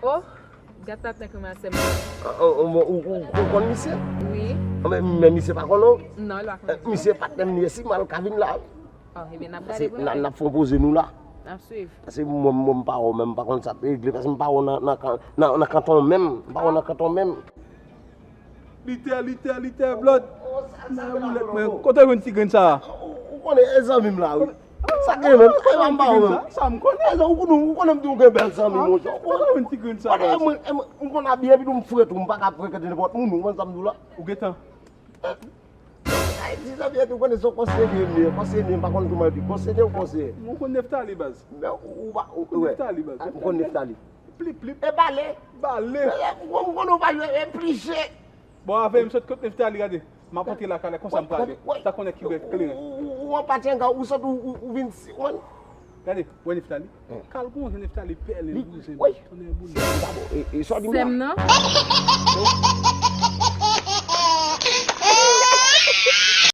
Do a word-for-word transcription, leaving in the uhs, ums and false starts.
Oh, gad sa nèg renmen sè m nan. Ou konn misye? Wi. Men misye pa konnen w? Non, li pa konnen. Misye patnè m li ye, si mal ka vin la. Oh, ebyen n ap gade pou n wè. N ap fè yon poze nou la. N ap swiv. Paske mwen, mwen m pa wè w menm, m pa konn sa ap regle, paske m pa wè w nan, nan, nan, nan kanton menm, m pa wè w nan kanton menm. Lite, lite, lite, blòd. Nan boulèt mwen. Kote w jwenn ti grenn sa a? Ou konnen e zanmi m la, wi. Sa gen menm, e pa m pa wè menm. Sa m konnen. Ou konnen, ou konnen m di w gen bèl zanmi, monchè. Kote w jwenn ti grenn sa a? Mwen, mwen, m konn abiye, epi tou m fre tou, m pa ka frekante nenpòt moun, ou konn sa m di w la? Ou gentan. Ay, ti zanmi, ou konnen se yon konseye m ye, konseye m ye, m pa konn kòman di, konseye ou konseye. Mwen konn Neftali, baz. Men ou pa, ou, ou wè. Neftali, baz. M konn Neftali. Plip, plip. E bale. Bale. E, ou konn, ou konn ou pa jwe, e pliche. Bon, avè m sot kot Neftali, gade. M ap antre lakay la, konsa m prale. Sa konnen ki bèl kleren. Ou, ou, ou an patyenga, ou sot, ou, ou, ou vin si, ou konn. Gade, wè Neftali. Kal gon jan Neftali pèlen bouzen, tonnè boule. E, e, sa w di m la? Sè m nan.